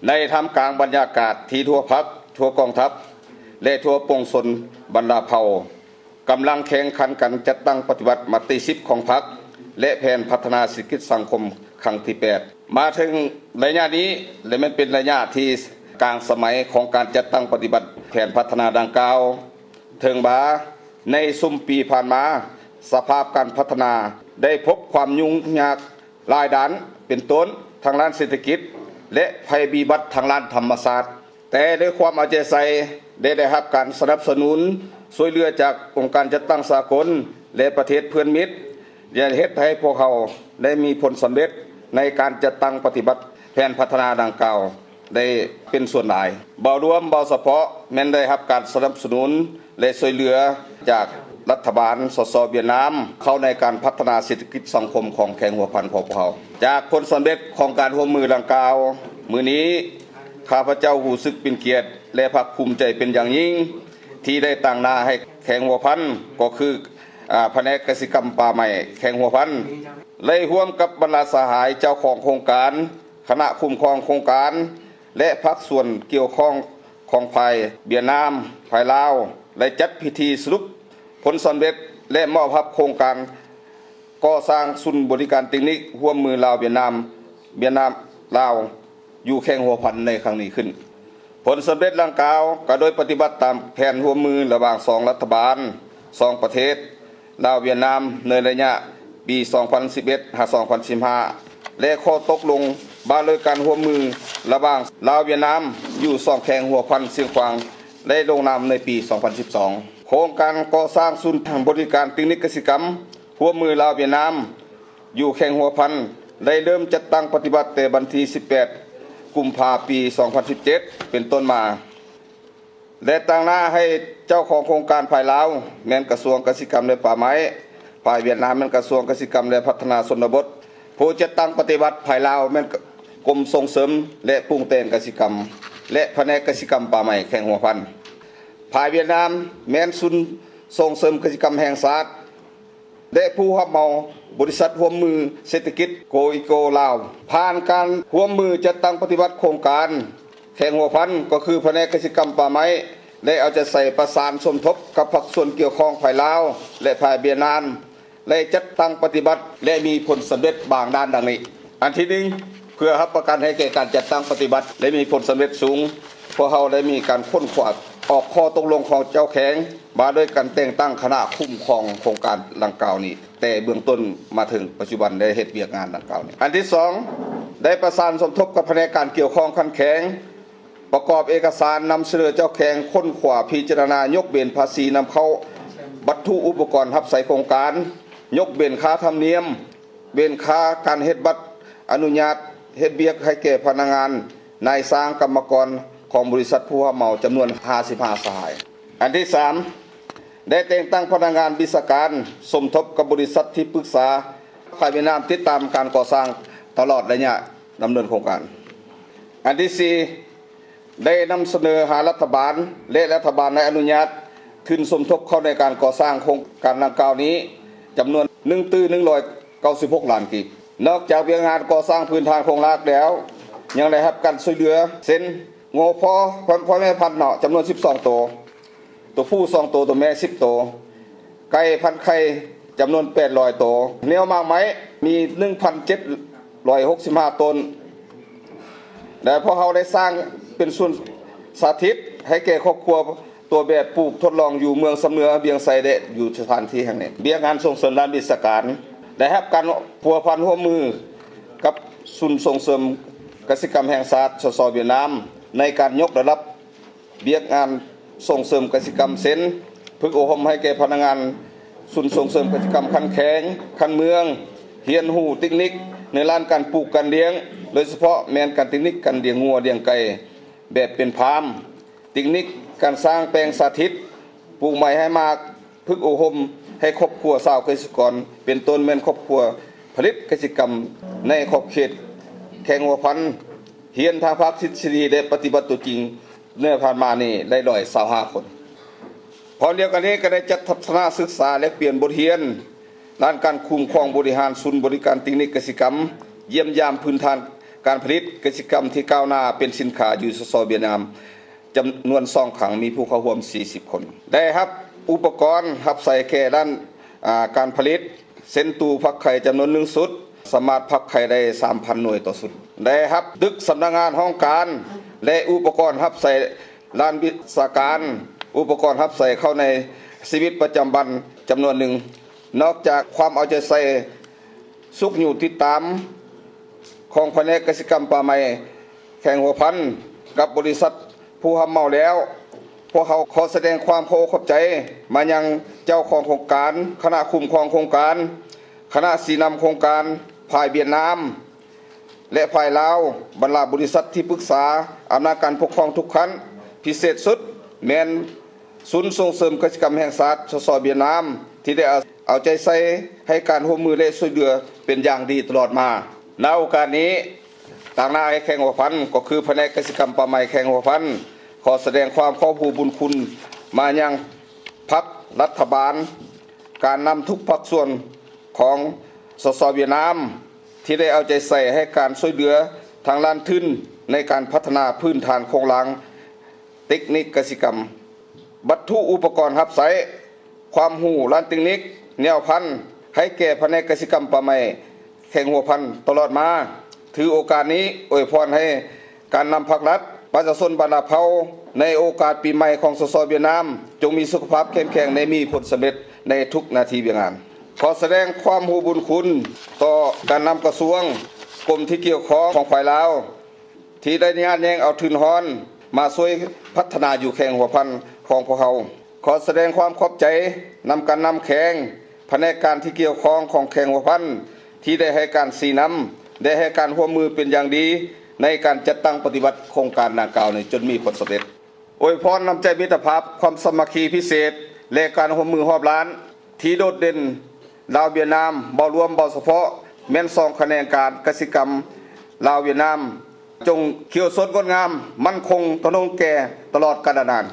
ໃນທ່າມກາງບັນຍາກາດທີ່ທົ່ວພັກ, ທົ່ວກອງທັບ ແລະ ທົ່ວປວງຊົນບັນດາເຜົ່າ ກຳລັງແຂ່ງຂັນກັນຈັດຕັ້ງປະຕິບັດມະຕິສິບຂອງພັກ ແລະ ແຜນພັດທະນາເສດຖະກິດສັງຄົມຄັ້ງທີແປດ ມາເຖິງໄລຍະນີ້ ແລະ ແມ່ນເປັນໄລຍະທີ່ກາງສະໄໝຂອງການຈັດຕັ້ງປະຕິບັດແຜນພັດທະນາດັ່ງກ່າວ. ເຖິງວ່າໃນຊຸມປີຜ່ານມາ, ສະພາບການພັດທະນາໄດ້ພົບຄວາມຫຍຸ້ງຍາກຫຼາຍດ້ານ, ເປັນຕົ້ນທາງດ້ານເສດຖະກິດ ແລະ ໄພພິບັດທາງດ້ານທຳມະຊາດ. ແຕ່ດ້ວຍຄວາມເອົາໃຈໃສ່ ແລະ ໄດ້ຮັບການສະໜັບສະໜູນຊ່ວຍເຫຼືອຈາກອົງການຈັດຕັ້ງສາກົນ ແລະ ປະເທດເພື່ອນມິດ ໄດ້ເຮັດໃຫ້ພວກເຮົາໄດ້ມີຜົນສຳເລັດໃນການຈັດຕັ້ງປະຕິບັດແຜນພັດທະນາດັ່ງກ່າວໄດ້ເປັນສ່ວນຫຼາຍ. ເວົ້າລວມ, ເວົ້າສະເພາະ ແມ່ນໄດ້ຮັບການສະໜັບສະໜູນ ແລະ ຊ່ວຍເຫຼືອຈາກລັດຖະບານ ສສ ຫວຽດນາມ ເຂົ້າໃນການພັດທະນາເສດຖະກິດສັງຄົມຂອງແຂວງຫົວພັນຂອງພວກເຮົາ. ຈາກຜົນສຳເລັດຂອງການຮ່ວມມືດັ່ງກ່າວ, ມື້ນີ້ ຂ້າພະເຈົ້າຮູ້ສຶກເປັນກຽດ ແລະ ພາກພູມໃຈເປັນຢ່າງຍິ່ງ ທີ່ໄດ້ຕາງໜ້າໃຫ້ແຂວງຫົວພັນ ກໍຄື ອາ ພະແນກກະສິກຳປ່າໄມ້ແຂວງຫົວພັນ ໄດ້ຮ່ວມກັບບັນດາສະຫາຍເຈົ້າຂອງໂຄງການ, ຄະນະຄຸ້ມຄອງໂຄງການ ແລະ ພາກສ່ວນກ່ຽວຂ້ອງຂອງຝ່າຍຫວຽດນາມ, ຝ່າຍລາວ ໄດ້ຈັດພິທີສະຫຼຸບຜົນສຳເລັດ ແລະ ມອບຮັບໂຄງການກໍ່ສ້າງສູນບໍລິການເຕັກນິກຮ່ວມມືລາວ-ຫວຽດນາມ, ຫວຽດນາມ-ລາວ ຢູ່ແຂວງຫົວພັນໃນຄັ້ງນີ້ຂຶ້ນ. ຜົນສຳເລັດດັ່ງກ່າວກໍໂດຍປະຕິບັດຕາມແຜນຮ່ວມມືລະຫວ່າງສອງລັດຖະບານ, ສອງປະເທດ ລາວ-ຫວຽດນາມ ໃນໄລຍະປີສອງພັນສິບເອັດ ຫາ ສອງພັນສິບຫ້າ ແລະ ຂໍ້ຕົກລົງວ່າດ້ວຍການຮ່ວມມືລະຫວ່າງລາວ-ຫວຽດນາມ ຢູ່ສອງແຂວງຫົວພັນ, ຊຽງຂວາງ ໄດ້ລົງນາມໃນປີສອງພັນສິບສອງ. ໂຄງການກໍ່ສ້າງສູນບໍລິການເຕັກນິກກະສິກຳຮ່ວມມືລາວ-ຫວຽດນາມ ຢູ່ແຂວງຫົວພັນ ໄດ້ເລີ່ມຈັດຕັ້ງປະຕິບັດແຕ່ວັນທີສິບແປດ ກຸມພາ ປີສອງພັນສິບເຈັດ ເປັນຕົ້ນມາ ແລະ ຕາງໜ້າໃຫ້ເຈົ້າຂອງໂຄງການຝ່າຍລາວ ແມ່ນກະຊວງກະສິກຳ ແລະ ປ່າໄມ້, ຝ່າຍຫວຽດນາມ ແມ່ນກະຊວງກະສິກຳ ແລະ ພັດທະນາຊົນນະບົດ, ຜູ້ຈັດຕັ້ງປະຕິບັດຝ່າຍລາວ ແມ່ນກົມສົ່ງເສີມ ແລະ ປຸງແຕ່ງກະສິກຳ ແລະ ພະແນກກະສິກຳປ່າໄມ້ແຂວງຫົວພັນ, ຝ່າຍຫວຽດນາມ ແມ່ນສູນສົ່ງເສີມກະສິກຳແຫ່ງຊາດ ແລະ ຜູ້ຮັບເໝົາບໍລິສັດຮ່ວມມືເສດຖະກິດໂກອີໂກລາວ. ຜ່ານການຮ່ວມມືຈັດຕັ້ງປະຕິບັດໂຄງການ, ແຂວງຫົວພັນ ກໍຄືພະແນກກະສິກຳປ່າໄມ້ ໄດ້ເອົາໃຈໃສ່ປະສານສົມທົບກັບພາກສ່ວນກ່ຽວຂ້ອງຝ່າຍລາວ ແລະ ຝ່າຍຫວຽດນາມ ໄດ້ຈັດຕັ້ງປະຕິບັດ ແລະ ມີຜົນສຳເລັດບາງດ້ານດັ່ງນີ້. ອັນທີໜຶ່ງ, ເພື່ອຮັບປະກັນໃຫ້ແກ່ການຈັດຕັ້ງປະຕິບັດ ແລະ ມີຜົນສຳເລັດສູງ, ພວກເຮົາໄດ້ມີການຄົ້ນຄວ້າອອກຂໍ້ຕົກລົງຂອງເຈົ້າແຂວງ ວ່າດ້ວຍການແຕ່ງຕັ້ງຄະນະຄຸ້ມຄອງໂຄງການດັ່ງກ່າວນີ້ ແຕ່ເບື້ອງຕົ້ນມາເຖິງປັດຈຸບັນໄດ້ເຮັດວຽກງານດັ່ງກ່າວນີ້. ອັນທີສອງ, ໄດ້ປະສານສົມທົບກັບພະແນກການກ່ຽວຂ້ອງຂັ້ນແຂວງ ປະກອບເອກະສານນຳສະເໜີເຈົ້າແຂວງຄົ້ນຄວ້າພິຈາລະນາຍົກເວັ້ນພາສີນຳເຂົ້າວັດຖຸອຸປະກອນຮັບໃຊ້ໂຄງການ, ຍົກເວັ້ນຄ່າທຳນຽມ, ເວັ້ນຄ່າການເຮັດບັດອະນຸຍາດເຮັດວຽກໃຫ້ແກ່ພະນັກງານ, ນາຍຈ້າງ, ກຳມະກອນຂອງບໍລິສັດຜູ້ຮັບເໝົາຈຳນວນຫ້າສິບຫ້າສະຫາຍ. ອັນທີສາມ, ໄດ້ແຕ່ງຕັ້ງພະນັກງານວິຊາການສົມທົບກັບບໍລິສັດທີ່ປຶກສາຝ່າຍຫວຽດນາມຕິດຕາມການກໍ່ສ້າງຕະຫຼອດໄລຍະດຳເນີນໂຄງການ. ອັນທີສີ່, ໄດ້ນຳສະເໜີຫາລັດຖະບານ ແລະ ລັດຖະບານໄດ້ອະນຸຍາດທຶນສົມທົບເຂົ້າໃນການກໍ່ສ້າງໂຄງການດັ່ງກ່າວນີ້ ຈຳນວນໜຶ່ງຕື້ໜຶ່ງຮ້ອຍເກົ້າສິບຫົກລ້ານກີບ. ນອກຈາກວຽກງານກໍ່ສ້າງພື້ນຖານໂຄງລ່າງແລ້ວ ຍັງໄດ້ຮັບການຊ່ວຍເຫຼືອເຊັ່ນ ງົວພໍ່ ພໍ່ແມ່ພັນເນາະ ຈຳນວນສິບສອງໂຕ, ໂຕຜູ້ສອງໂຕ, ໂຕແມ່ສິບໂຕ, ໄກ່ພັນໄຂ່ຈຳນວນແປດຮ້ອຍໂຕ, ແນວໝາກໄມ້ມີໜຶ່ງພັນເຈັດຮ້ອຍຫົກສິບຫ້າຕົ້ນ ແລະ ພວກເຮົາໄດ້ສ້າງເປັນສວນສາທິດໃຫ້ແກ່ຄອບຄົວ ຕົວແບບປູກທົດລອງຢູ່ເມືອງຊຳເໜືອ ວຽງໄຊ ແລະ ຢູ່ສະຖານທີ່ແຫ່ງນີ້. ວຽກງານສົ່ງເສີມດ້ານວິຊາການ ໄດ້ຮັບການພົວພັນຮ່ວມມືກັບສູນສົ່ງເສີມກະສິກຳແຫ່ງຊາດ ສສ ຫວຽດນາມ ໃນການຍົກລະດັບ ວຽກງານສົ່ງເສີມກະສິກຳເຊັ່ນ ຝຶກອົບຮົມໃຫ້ແກ່ພະນັກງານສູນສົ່ງເສີມກະສິກຳຂັ້ນແຂວງ, ຂັ້ນເມືອງ, ຮຽນຮູ້ເຕັກນິກໃນດ້ານການປູກການລ້ຽງ, ໂດຍສະເພາະແມ່ນການເຕັກນິກການລ້ຽງງົວລ້ຽງໄກ່ແບບເປັນຟາມ, ເຕັກນິກການສ້າງແປງສາທິດ, ປູກໄມ້ໃຫ້ໝາກ, ຝຶກອົບຮົມໃຫ້ຄອບຄົວຊາວກະສິກອນ ເປັນຕົ້ນແມ່ນຄອບຄົວຜະລິດກະສິກຳໃນຂອບເຂດແຂວງຫົວພັນ, ຮຽນທາງພາກທິດສະດີ ແລະ ປະຕິບັດຕົວຈິງ ໃນຜ່ານມານີ້ໄດ້ຮ້ອຍຊາວຫ້າຄົນ. ພ້ອມດຽວກັນນີ້ກໍໄດ້ຈັດທັດສະນະສຶກສາແລກປ່ຽນບົດຮຽນດ້ານການຄຸ້ມຄອງບໍລິຫານສູນບໍລິການເຕັກນິກກະສິກຳ, ຢ້ຽມຢາມພື້ນຖານ ການຜະລິດກະສິກຳທີ່ກ້າວໜ້າເປັນສິນຄ້າຢູ່ ສສ ຫວຽດນາມ ຈຳນວນສອງຄັ້ງ ມີຜູ້ເຂົ້າຮ່ວມສີ່ສິບຄົນ. ໄດ້ຮັບອຸປະກອນຮັບໃຊ້ແກ່ດ້ານ ອາ ການຜະລິດ ເຊັ່ນ ຕູ້ຟັກໄຂ່ຈຳນວນໜຶ່ງຊຸດ ສາມາດຟັກໄຂ່ໄດ້ສາມພັນໜ່ວຍຕໍ່ຊຸດ. ໄດ້ຮັບຕຶກສຳນັກງານຫ້ອງການ ແລະ ອຸປະກອນຮັບໃຊ້ດ້ານວິຊາການ ອຸປະກອນຮັບໃຊ້ເຂົ້າໃນຊີວິດປະຈຳວັນຈຳນວນໜຶ່ງ. ນອກຈາກຄວາມເອົາໃຈໃສ່ຊຸກຍູ້ຕິດຕາມຂອງພະແນກກະສິກຳປ່າໄມ້ແຂວງຫົວພັນ ກັບບໍລິສັດຜູ້ຮັບເໝົາແລ້ວ, ພວກເຮົາຂໍສະແດງຄວາມຂອບອົກຂອບໃຈມາຍັງເຈົ້າຂອງໂຄງການ, ຄະນະຄຸ້ມຄອງໂຄງການ, ຄະນະຊີ້ນຳໂຄງການ, ຝ່າຍຫວຽດນາມ ແລະ ຝ່າຍລາວ, ບັນດາບໍລິສັດທີ່ປຶກສາ, ອຳນາດການປົກຄອງທຸກຂັ້ນ, ພິເສດສຸດແມ່ນສູນສົ່ງເສີມກະສິກຳແຫ່ງຊາດ ສສ ຫວຽດນາມ ທີ່ໄດ້ເອົາ ເອົາໃຈໃສ່ໃຫ້ການຮ່ວມມື ແລະ ຊ່ວຍເຫຼືອເປັນຢ່າງດີຕະຫຼອດມາ. ໃນໂອກາດນີ້, ຕາງໜ້າໃຫ້ແຂວງຫົວພັນ ກໍຄືພະແນກກະສິກຳປ່າໄມ້ແຂວງຫົວພັນ ຂໍສະແດງຄວາມຂອບຮູ້ບຸນຄຸນມາຍັງພັກ, ລັດຖະບານ, ການນຳທຸກພາກສ່ວນຂອງ ສສ ຫວຽດນາມ ທີ່ໄດ້ເອົາໃຈໃສ່ໃຫ້ການຊ່ວຍເຫຼືອທາງດ້ານທຶນໃນການພັດທະນາພື້ນຖານໂຄງລ່າງ ເຕັກນິກກະສິກຳ, ວັດຖຸອຸປະກອນຮັບໃຊ້, ຄວາມຮູ້ດ້ານເຕັກນິກ, ແນວພັນ ໃຫ້ແກ່ພະແນກກະສິກຳປ່າໄມ້ແຂວງຫົວພັນຕະຫຼອດມາ. ຖືໂອກາດນີ້ອວຍພອນໃຫ້ການນຳພັກລັດ, ປະຊາຊົນບັນດາເຜົ່າ ໃນໂອກາດປີໃໝ່ຂອງ ສສ ຫວຽດນາມ ຈົ່ງມີສຸຂະພາບເຂັ້ມແຂງ ແລະ ມີຜົນສຳເລັດໃນທຸກໜ້າທີ່ວຽກງານ. ຂໍສະແດງຄວາມຮູ້ບຸນຄຸນຕໍ່ການນຳກະຊວງ, ກົມທີ່ກ່ຽວຂ້ອງຂອງຝ່າຍລາວ ທີ່ໄດ້ຍາດແຍ່ງເອົາທຶນຮອນມາຊ່ວຍພັດທະນາຢູ່ແຂວງຫົວພັນຂອງພວກເຮົາ. ຂໍສະແດງຄວາມຂອບໃຈນຳການນຳແຂວງ, ພະແນກການທີ່ກ່ຽວຂ້ອງຂອງແຂວງຫົວພັນ ທີ່ໄດ້ໃຫ້ການຊີ້ນຳ ແລະ ໃຫ້ການຮ່ວມມືເປັນຢ່າງດີໃນການຈັດຕັ້ງປະຕິບັດໂຄງການດັ່ງກ່າວນີ້ຈົນມີຜົນສຳເລັດ. ອວຍພອນນ້ຳໃຈມິດຕະພາບ, ຄວາມສາມັກຄີພິເສດ ແລະ ການຮ່ວມມືຮອບດ້ານ ທີ່ໂດດເດັ່ນ ລາວ-ຫວຽດນາມ ເວົ້າລວມ, ເວົ້າສະເພາະ ແມ່ນສອງຂະແໜງການກະສິກຳລາວ-ຫວຽດນາມ ຈົ່ງຂຽວສົດງົດງາມ, ໝັ້ນຄົງ, ທະນົງແກ່ຕະຫຼອດການນານ.